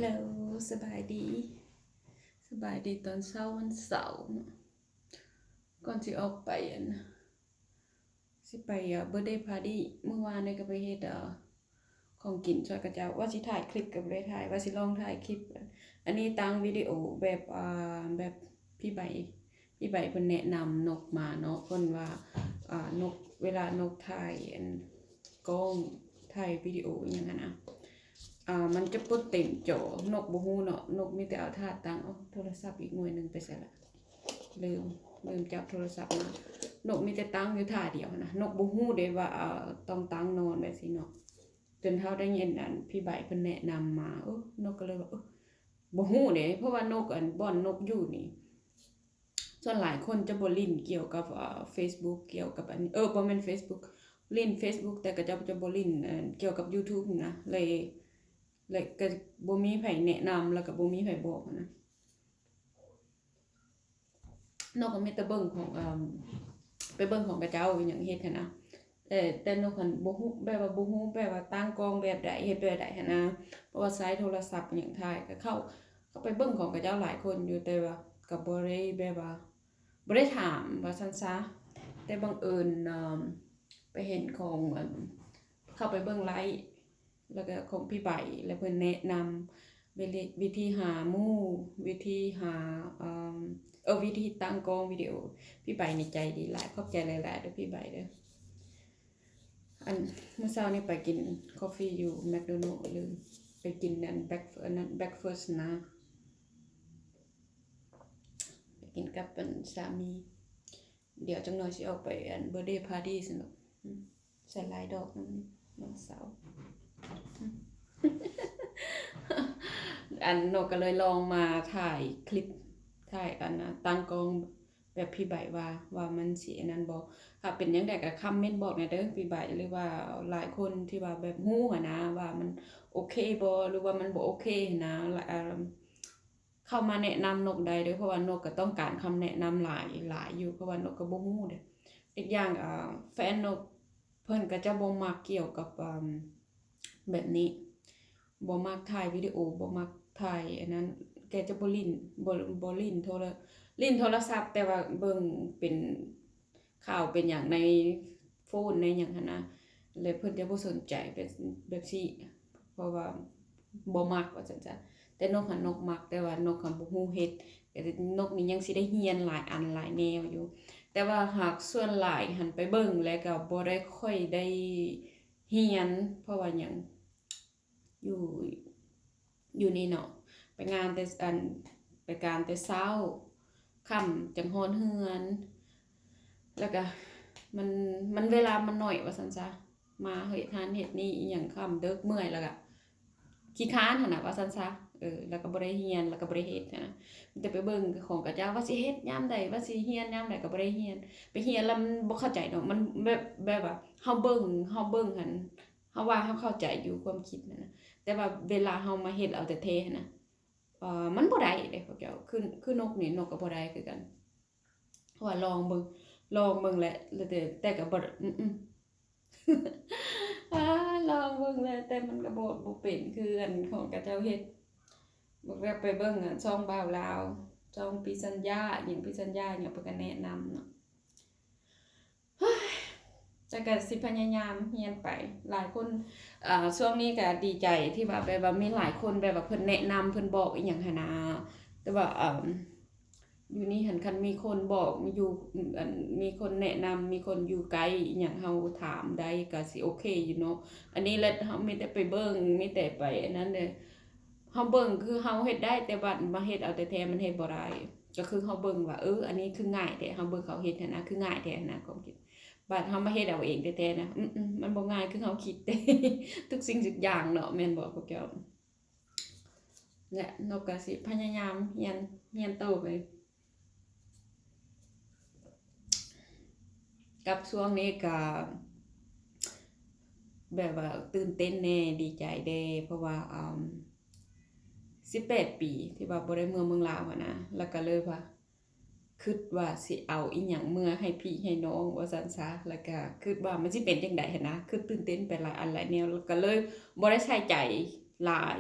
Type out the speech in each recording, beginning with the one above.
ແລ້ວ ສະບາຍດີ ສະບາຍດີຕອນເຊົ້າວັນເສົາເນາະ. ກ່ອນຊິອອກໄປ ອັນ ຊິໄປ ເອີ ເບີດເດພາຕີ້ ມື້ວານນີ້ກໍໄປເຮັດ ເອີ ຂອງກິນຊ່ອຍເຂົາເຈົ້າ ວ່າຊິຖ່າຍຄລິບກໍບໍ່ໄດ້ຖ່າຍ ວ່າຊິລອງຖ່າຍຄລິບ. ອັນນີ້ຕັ້ງວິດີໂອແບບ ອ່າ ແບບພີ່ໃບ ພີ່ໃບເພິ່ນແນະນຳນົກມາເນາະ ເພິ່ນວ່າ ອ່າ ນົກ ເວລານົກຖ່າຍ ອັນ ກ້ອງ ຖ່າຍວິດີໂອອີ່ຫຍັງຫັ້ນນະ ອ່າ ມັນຈະບໍ່ເຕັມຈໍ. ນົກບໍ່ຮູ້ເນາະ ນົກມີແຕ່ເອົາທ່າຕັ້ງ. ເອົາ ໂທລະສັບອີກໜ່ວຍໜຶ່ງໄປໃສລະ? ລືມ ລືມຈັບໂທລະສັບມາ. ນົກມີແຕ່ຕັ້ງຢູ່ທ່າດຽວຫັ້ນນະ ນົກບໍ່ຮູ້ເດ້ວ່າ ເອີ ຕ້ອງຕັ້ງນອນແບບຊີ້ເນາະ. ຈົນເຮົາໄດ້ຍິນ ອັນ ພີ່ໃບເພິ່ນແນະນຳມາ ເອີ ນົກກໍເລີຍວ່າ ເອີ ບໍ່ຮູ້ເດ້ ເພາະວ່ານົກ ອັນ ບ່ອນນົກຢູ່ນີ້ ສ່ວນຫຼາຍຄົນຈະບໍ່ຫຼິ້ນກ່ຽວກັບ ເອີ ເຟສບຸກ ກ່ຽວກັບ ອັນ ເອີ ບໍ່ແມ່ນເຟສບຸກ ຫຼິ້ນເຟສບຸກ ແຕ່ເຂົາເຈົ້າຈະບໍ່ຫຼິ້ນ ເອີ ກ່ຽວກັບຢູທູບນະ ເລີຍ ເລີຍກໍບໍ່ມີໃຜແນະນຳ ແລ້ວກໍບໍ່ມີໃຜບອກຫັ້ນນະ. ນົກກໍມີແຕ່ເບິ່ງຂອງ ເອີ ໄປເບິ່ງຂອງເຂົາເຈົ້າອີ່ຫຍັງເຮັດຫັ້ນນະ ແຕ່ ແຕ່ນົກຫັ້ນບໍ່ຮູ້ ແບບວ່າບໍ່ຮູ້ ແບບວ່າຕັ້ງກ້ອງແບບໃດ ເຮັດແບບໃດຫັ້ນນະ ເພາະວ່າໃຊ້ໂທລະສັບຫຍັງຖ່າຍ ກໍເຂົ້າ ເຂົ້າໄປເບິ່ງຂອງເຂົາເຈົ້າຫຼາຍຄົນຢູ່ ແຕ່ວ່າກໍບໍ່ໄດ້ແບບວ່າ ບໍ່ໄດ້ຖາມວ່າຊັ້ນຊະ ແຕ່ບັງເອີນ ເອີ ໄປເຫັນຂອງ ອັນ ເຂົ້າໄປເບິ່ງໄລຟ໌ ແລ້ວກໍຂອງພີ່ໃບ ແລ້ວເພິ່ນແນະນຳວິທີ ວິທີຫາໝູ່ ວິທີຫາ ເອີ ເອີ ວິທີຕັ້ງກ້ອງວິດີໂອ. ພີ່ໃບນີ້ໃຈດີຫຼາຍ ຂອບໃຈຫຼາຍໆເດີພີ່ໃບເດີ. ອັນ ມື້ເຊົ້ານີ້ໄປກິນຄອບຟີຢູ່ແມັກໂດນັລ ຫຼືໄປກິນອັນ ແບັກ ອັນນັ້ນ ເບຣັກຟາສນະ ໄປກິນກັບອັນສາມີ. ດຽວຈັກໜ່ອຍຊິອອກໄປອັນເບີດເດພາຕີ້ຊັ້ນດອກ. ອືມ ໃສ່ຫຼາຍດອກນຳນ້ອງສາວ. ອັນ ນົກກໍເລີຍລອງມາຖ່າຍຄລິບ ຖ່າຍອັນ ຕັ້ງກ້ອງແບບພີ່ໃບວ່າ ວ່າມັນຊິອັນນັ້ນບໍ່. ຖ້າເປັນຈັ່ງໃດກໍຄອມເມັນບອກແດ່ເດີພີ່ໃບ ຫຼືວ່າຫຼາຍຄົນທີ່ວ່າແບບຮູ້ຫັ້ນນະ ວ່າມັນໂອເຄບໍ່ ຫຼືວ່າມັນບໍ່ໂອເຄຫັ້ນນະ ລະ ເຂົ້າມາແນະນຳນົກໄດ້ເດີ ເພາະວ່ານົກກໍຕ້ອງການຄຳແນະນຳຫຼາຍ ຫຼາຍຢູ່ ເພາະວ່ານົກກໍບໍ່ຮູ້ເດ້. ອີກຢ່າງ ອາ ແຟນນົກເພິ່ນກໍຈະບໍ່ມັກກ່ຽວກັບ ອາ ແບບນີ້ ບໍ່ມັກຖ່າຍວິດີໂອ ບໍ່ມັກຖ່າຍອັນນັ້ນ ແກຈະບໍ່ຫຼິ້ນ ບໍ່ ບໍ່ຫຼິ້ນໂທລະ ຫຼິ້ນໂທລະສັບ ແຕ່ວ່າເບິ່ງເປັນ ຂ່າວເປັນຫຍັງໃນໂຟນໃນຫຍັງຫັ້ນນະ ແລະເພິ່ນຈະບໍ່ສົນໃຈແບບ ແບບຊີ້ ເພາະວ່າບໍ່ມັກວ່າຊັ້ນຊະ. ແຕ່ນົກຫັ້ນນົກມັກ ແຕ່ວ່ານົກຫັ້ນບໍ່ຮູ້ເຮັດ ແຕ່ນົກນີ້ຍັງຊິໄດ້ຮຽນຫຼາຍອັນຫຼາຍແນວຢູ່ ແຕ່ວ່າຫາກສ່ວນຫຼາຍຫັ້ນໄປເບິ່ງແລ້ວກໍບໍ່ໄດ້ ຄ່ອຍໄດ້ຮຽນ ເພາະວ່າຫຍັງ ຢູ່ ຢູ່ນີ້ເນາະ ໄປງານແຕ່ ອັນ ໄປການແຕ່ເຊົ້າ ຄ່ຳຈັ່ງຮອດເຮືອນ ແລ້ວກະມັນ ມັນເວລາມັນໜ້ອຍວ່າຊັ້ນຊະ ມາເຮັດຫັ້ນເຮັດນີ້ອີ່ຫຍັງຄ່ຳເດິກເມື່ອຍ ແລ້ວກະຂີ້ຄ້ານຫັ້ນນະວ່າຊັ້ນຊະ. ເອີ ແລ້ວກະບໍ່ໄດ້ຮຽນ ແລ້ວກະບໍ່ໄດ້ເຮັດຫັ້ນນະ ມີແຕ່ໄປເບິ່ງຂອງເຂົາເຈົ້າວ່າຊິເຮັດຍາມໃດ ວ່າຊິຮຽນຍາມໃດ ກະບໍ່ໄດ້ຮຽນ ໄປຮຽນແລ້ວມັນບໍ່ເຂົ້າໃຈເນາະ ມັນແບບ ແບບວ່າເຮົາເບິ່ງ ເຮົາເບິ່ງຫັ້ນ ເຮົາວ່າເຮົາເຂົ້າໃຈຢູ່ຄວາມຄິດຫັ້ນນະ ແຕ່ວ່າເວລາເຮົາມາເຮັດເອົາແທ້ໆຫັ້ນນະ ເອີ ມັນບໍ່ໄດ້ເດ້ພວກເຈົ້າ ຄື ຄືນົກນີ້ ນົກກໍບໍ່ໄດ້ຄືກັນ ເພາະວ່າລອງເບິ່ງ ລອງເບິ່ງແຫຼະ ແຕ່ ແຕ່ກໍບໍ່ ອືມ ອາ ລອງເບິ່ງແຫຼະ ແຕ່ມັນກໍບໍ່ ບໍ່ເປັນຄືອັນຂອງເຂົາເຈົ້າເຮັດ. ບາງເທື່ອໄປເບິ່ງ ອາ ຊ່ອງບ່າວລາວ ຊ່ອງພີ່ສັນຍາ ຫຍັງ ພີ່ສັນຍາ ຫຍັງ ເພິ່ນກໍແນະນຳເນາະ. ແຕ່ກໍຊິພະຍາຍາມຮຽນໄປ ຫຼາຍຄົນ ເອີ ຊ່ວງນີ້ກໍດີໃຈທີ່ວ່າ ແບບວ່າມີຫຼາຍຄົນແບບວ່າເພິ່ນແນະນຳ ເພິ່ນບອກອີ່ຫຍັງຫັ້ນນະ ແຕ່ວ່າ ເອີ ຢູ່ນີ້ຫັ້ນ ຄັນມີຄົນບອກຢູ່ ອັນ ມີຄົນແນະນຳ ມີຄົນຢູ່ໃກ້ອີ່ຫຍັງ ເຮົາຖາມໄດ້ກໍຊິໂອເຄຢູ່ເນາະ. ອັນນີ້ລະເຮົາມີແຕ່ໄປເບິ່ງ ມີແຕ່ໄປອັນນັ້ນເດີ ເຮົາເບິ່ງຄືເຮົາເຮັດໄດ້ ແຕ່ບັດມາເຮັດເອົາແທ້ໆ ມັນເຮັດບໍ່ໄດ້. ກໍຄືເຮົາເບິ່ງວ່າ ເອີ ອັນນີ້ຄືງ່າຍແທ້ ເຮົາເບິ່ງເຂົາເຮັດຫັ້ນນະ ຄືງ່າຍແທ້ຫັ້ນນະ ຄວາມຄິດ ບັດເຮົາມາເຮັດເອົາເອງແທ້ໆນະ ອືມໆ ມັນບໍ່ງ່າຍຄືເຮົາຄິດເດ້ ທຸກສິ່ງທຸກຢ່າງເນາະ ແມ່ນບໍ່ພວກເຈົ້າ? ແລະ ນົກກໍຊິພະຍາຍາມຮຽນ ຮຽນຕໍ່ໄປ. ກັບຊ່ວງນີ້ກໍແບບວ່າຕື່ນເຕັ້ນແດ່ ດີໃຈແດ່ ເພາະວ່າ ອາ ສິບແປດປີທີ່ວ່າບໍ່ໄດ້ເມືອເມືອງລາວຫັ້ນນະ ແລ້ວກໍເລີຍວ່າ ຄິດວ່າຊິເອົາອີ່ຫຍັງເມືອໃຫ້ພີ່ໃຫ້ນ້ອງວ່າຊັ້ນຊະ ແລ້ວກໍຄິດວ່າມັນຊິເປັນຈັ່ງໃດຫັ້ນນະ ຄິດຕື່ນເຕັ້ນໄປຫຼາຍອັນຫຼາຍແນວ ແລ້ວກໍເລີຍບໍ່ໄດ້ໃສ່ໃຈຫຼາຍ.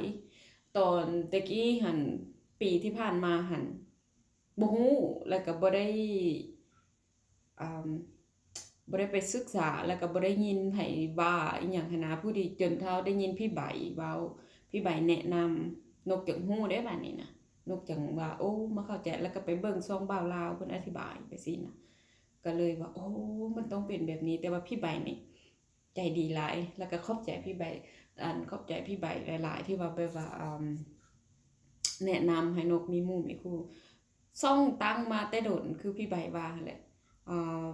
ຕອນແຕ່ກີ້ຫັ້ນ ປີທີ່ຜ່ານມາຫັ້ນ ບໍ່ຮູ້ ແລ້ວກໍບໍ່ໄດ້ ອ່າ ບໍ່ໄດ້ໄປສຶກສາ ແລ້ວກໍບໍ່ໄດ້ຍິນໃຜວ່າອີ່ຫຍັງຫັ້ນນະ. ຜູ້ທີ່ຈົນເທົ່າໄດ້ຍິນພີ່ໃບເວົ້າ ພີ່ໃບແນະນຳ ນົກຈຶ່ງຮູ້ເດ້ບາດນີ້ນະ. ນົກຈຶ່ງວ່າ ໂອ້ ມາເຂົ້າໃຈ ແລ້ວກໍໄປເບິ່ງຊ່ອງບ່າວລາວເພິ່ນອະທິບາຍໄປຊີ້ນະ ກໍເລີຍວ່າ ໂອ້ ມັນຕ້ອງເປັນແບບນີ້. ແຕ່ວ່າພີ່ໃບນີ້ ໃຈດີຫຼາຍ ແລ້ວກໍຂອບໃຈພີ່ໃບ ອັນ ຂອບໃຈພີ່ໃບຫຼາຍໆ ທີ່ວ່າແບບວ່າ ອ່າ ແນະນຳໃຫ້ນົກມີໝູ່ມີຄູ່. ຊ່ອງຕັ້ງມາແຕ່ດົນ ຄືພີ່ໃບວ່າຫັ້ນແຫຼະ ອ່າ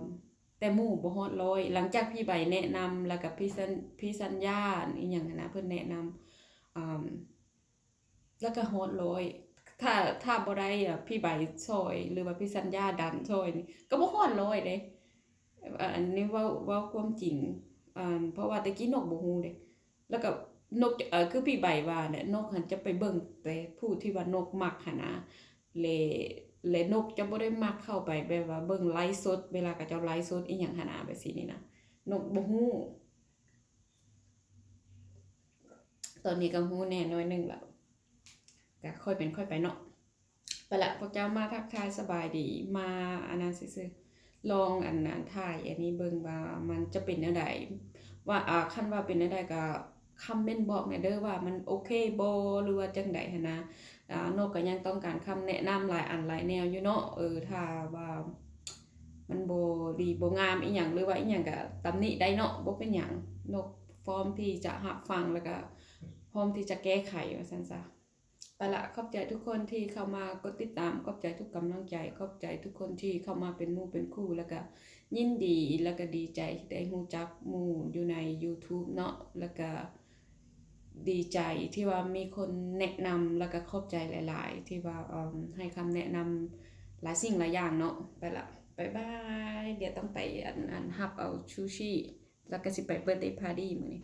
ແຕ່ໝູ່ບໍ່ຮອດຮ້ອຍ. ຫຼັງຈາກພີ່ໃບແນະນຳ ແລ້ວກໍພີ່ສັນ ພີ່ສັນຍາ ອີ່ຫຍັງຫັ້ນນະ ເພິ່ນແນະນຳ ອ່າ ແລ້ວກໍຮອດຮ້ອຍ. ຖ້າ ຖ້າບໍ່ໄດ້ ອ່າ ພີ່ໃບຊ່ອຍ ຫຼືວ່າພີ່ສັນຍາດັນຊ່ອຍນີ້ ກໍບໍ່ຮອດຮ້ອຍເດ້. ອັນນີ້ເວົ້າ ເວົ້າຄວາມຈິງ ເພາະວ່າແຕ່ກີ້ນົກບໍ່ຮູ້ເດ້. ແລ້ວກໍນົກ ເອີ ຄືພີ່ໃບວ່າແຫຼະ ນົກຫັ້ນຈະໄປເບິ່ງແຕ່ຜູ້ທີ່ວ່ານົກມັກຫັ້ນນະ ແລະ ແລະ ນົກຈະບໍ່ໄດ້ມັກເຂົ້າໄປແບບວ່າເບິ່ງໄລຟ໌ສົດ ເວລາເຂົາເຈົ້າໄລຟ໌ສົດອີ່ຫຍັງຫັ້ນນະ ແບບຊີ້ນີ້ນະ ນົກບໍ່ຮູ້. ຕອນນີ້ກໍຮູ້ແດ່ໜ້ອຍໜຶ່ງແລ້ວ ກໍຄ່ອຍເປັນຄ່ອຍໄປເນາະ. ໄປລະ ພວກເຈົ້າມາທັກທາຍສະບາຍດີ ມາອັນນັ້ນຊື່ໆ ລອງອັນນັ້ນ ຖ່າຍອັນນີ້ເບິ່ງວ່າມັນຈະເປັນແນວໃດ ວ່າ ອ່າ ຄັນວ່າເປັນແນວໃດກໍຄອມເມັນບອກແດ່ເດີວ່າມັນໂອເຄບໍ່ ຫຼືວ່າຈັ່ງໃດຫັ້ນນະ. ອ່າ ນົກກໍຍັງຕ້ອງການຄຳແນະນຳຫຼາຍອັນຫຼາຍແນວຢູ່ເນາະ. ເອີ ຖ້າວ່າມັນບໍ່ດີບໍ່ງາມອີ່ຫຍັງ ຫຼືວ່າອີ່ຫຍັງກໍຕຳໜິໄດ້ເນາະ ບໍ່ເປັນຫຍັງ. ນົກພ້ອມທີ່ຈະຮັບຟັງ ແລ້ວກໍພ້ອມທີ່ຈະແກ້ໄຂ ວ່າຊັ້ນຊະ. ໄປລະ ຂອບໃຈທຸກຄົນທີ່ເຂົ້າມາກົດຕິດຕາມ ຂອບໃຈທຸກກຳລັງໃຈ ຂອບໃຈທຸກຄົນທີ່ເຂົ້າມາເປັນໝູ່ເປັນຄູ່ ແລ້ວກະຍິນດີ ແລ້ວກະດີໃຈທີ່ໄດ້ຮູ້ຈັກໝູ່ຢູ່ໃນ YouTube ເນາະ ແລ້ວກະດີໃຈທີ່ວ່າມີຄົນແນະນຳ ແລ້ວກະຂອບໃຈຫຼາຍໆ ທີ່ວ່າ ເອີ່ມ ໃຫ້ຄຳແນະນຳຫຼາຍສິ່ງຫຼາຍຢ່າງເນາະ. ໄປລະ ບາຍບາຍ ດຽວຕ້ອງໄປ ອັນ ອັນ ຮັບເອົາຊູຊິ ແລ້ວກະຊິໄປເບີດເດພາຕີ້ມື້ນີ້.